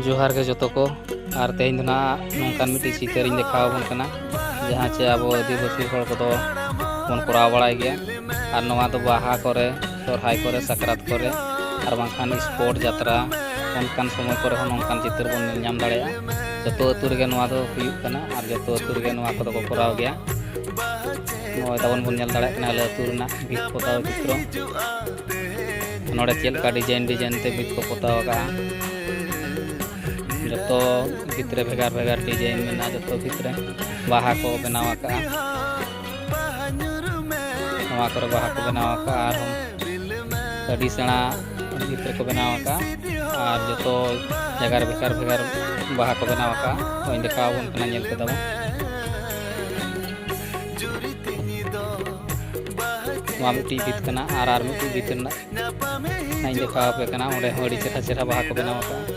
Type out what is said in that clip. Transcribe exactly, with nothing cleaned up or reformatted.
ᱡᱚᱦᱟᱨ ᱜᱮ ᱡᱚᱛᱚ ᱠᱚ᱾ ᱟᱨ ᱛᱮᱦᱮᱧ ᱫᱚ ᱱᱟᱦᱟᱜ ᱱᱚᱝᱠᱟᱱ ᱢᱤᱫᱴᱤᱡ ᱪᱤᱛᱟᱹᱨᱤᱧ ᱫᱮᱠᱷᱟᱣ ᱟᱵᱚᱱ ᱠᱟᱱᱟ, ᱡᱟᱦᱟᱸ ᱪᱮ ᱟᱵᱚ ᱟᱹᱫᱤᱵᱟᱹᱥᱤ ᱦᱚᱲ ᱠᱚᱫᱚ ᱵᱚᱱ ᱠᱚᱨᱟᱣ ᱵᱟᱲᱟᱭ ᱜᱮᱭᱟ᱾ ᱟᱨ ᱱᱚᱣᱟ ᱫᱚ ᱵᱟᱦᱟ ᱠᱚᱨᱮ, ᱥᱚᱨᱦᱟᱭ ᱠᱚᱨᱮ, ᱥᱟᱠᱨᱟᱛ ᱠᱚᱨᱮ, ᱟᱨ ᱵᱟᱝᱠᱷᱟᱱ ᱥᱯᱳᱨᱴ ᱡᱟᱛᱨᱟ, ᱚᱱᱠᱟᱱ ᱥᱚᱢᱚᱭ ᱠᱚᱨᱮ ᱦᱚᱸ ᱱᱚᱝᱠᱟᱱ ᱪᱤᱛᱟᱹᱨ ᱵᱚᱱ ᱧᱮᱞ ᱧᱟᱢ ᱫᱟᱲᱮᱭᱟᱜᱼᱟ᱾ ᱡᱚᱛᱚ ᱟᱹᱛᱩ ᱨᱮᱜᱮ ᱱᱚᱣᱟ ᱫᱚ ᱦᱩᱭᱩᱜ ᱠᱟᱱᱟ ᱟᱨ ᱡᱚᱛᱚ ᱟᱹᱛᱩ ᱨᱮᱜᱮ ᱱᱚᱣᱟ ᱠᱚᱫᱚ ᱠᱚ ᱠᱚᱨᱟᱣ ᱜᱮᱭᱟ᱾ ᱱᱚᱜᱼᱚᱭ ᱛᱟᱵᱚᱱ ᱵᱚᱱ ᱧᱮᱞ ᱫᱟᱲᱮᱭᱟᱜ ᱠᱟᱱᱟ ᱟᱞᱮ ᱟᱹᱛᱩ ᱨᱮᱱᱟᱜ ᱵᱷᱤᱛ ᱯᱚᱛᱟᱣ ᱪᱤᱛᱨᱚ᱾ ᱱᱚᱰᱮ ᱪᱮᱫ ᱞᱮᱠᱟ ᱰᱤᱡᱟᱭᱤᱱ ᱰᱤᱡᱟᱭᱤᱱ ᱛᱮ ᱵᱷᱤᱛ ᱠᱚ ᱯᱚᱛᱟᱣ ᱟᱠᱟᱜᱼᱟ᱾ ᱡᱚᱛᱚ ᱵᱷᱤᱛ ᱨᱮ ᱵᱷᱮᱜᱟᱨ ᱵᱷᱮᱜᱟᱨ ᱰᱤᱡᱟᱭᱤᱱ ᱢᱮᱱᱟᱜᱼᱟ, ᱡᱚᱛᱚ ᱵᱷᱤᱛ ᱨᱮ ᱵᱟᱦᱟ ᱠᱚ ᱵᱮᱱᱟᱣ ᱟᱠᱟᱜᱼᱟ᱾ ᱱᱚᱣᱟ ᱠᱚᱨᱮ ᱵᱟᱦᱟ ᱠᱚ ᱵᱮᱱᱟᱣ ᱟᱠᱟᱜᱼᱟ, ᱟᱨᱦᱚᱸ ᱟᱹᱰᱤ ᱥᱮᱬᱟ ᱵᱷᱤᱛ ᱨᱮᱠᱚ ᱵᱮᱱᱟᱣ ᱟᱠᱟᱜᱼᱟ, ᱟᱨ ᱡᱚᱛᱚ ᱡᱟᱭᱜᱟ ᱨᱮ ᱵᱷᱮᱜᱟᱨ ᱵᱷᱮᱜᱟᱨ ᱵᱟᱦᱟ ᱠᱚ ᱵᱮᱱᱟᱣ ᱟᱠᱟᱜᱼᱟ᱾ ᱦᱚᱸᱜᱼᱚᱭ ᱫᱮᱠᱷᱟᱣ ᱟᱵᱚᱱ ᱠᱟᱱᱟ, ᱧᱮᱞ ᱠᱮᱫᱟ ᱵᱚᱱ᱾ ᱱᱚᱣᱟ ᱢᱤᱫᱴᱤᱡ ᱵᱷᱤᱛ ᱠᱟᱱᱟ, ᱟᱨ ᱟᱨ ᱢᱤᱫᱴᱤᱡ ᱵᱷᱤᱛ ᱨᱮᱱᱟᱜ ᱱᱟᱜ ᱤᱧ ᱫᱮᱠᱷᱟᱣ ᱟᱯᱮ ᱠᱟᱱᱟ᱾ ᱚᱸᱰᱮ ᱦᱚᱸ ᱟᱹᱰᱤ ᱪᱮᱦᱨᱟ ᱪᱮᱦᱨᱟ ᱵᱟᱦᱟ ᱠᱚ ᱵᱮᱱᱟᱣ ᱟᱠᱟᱫᱼᱟ᱾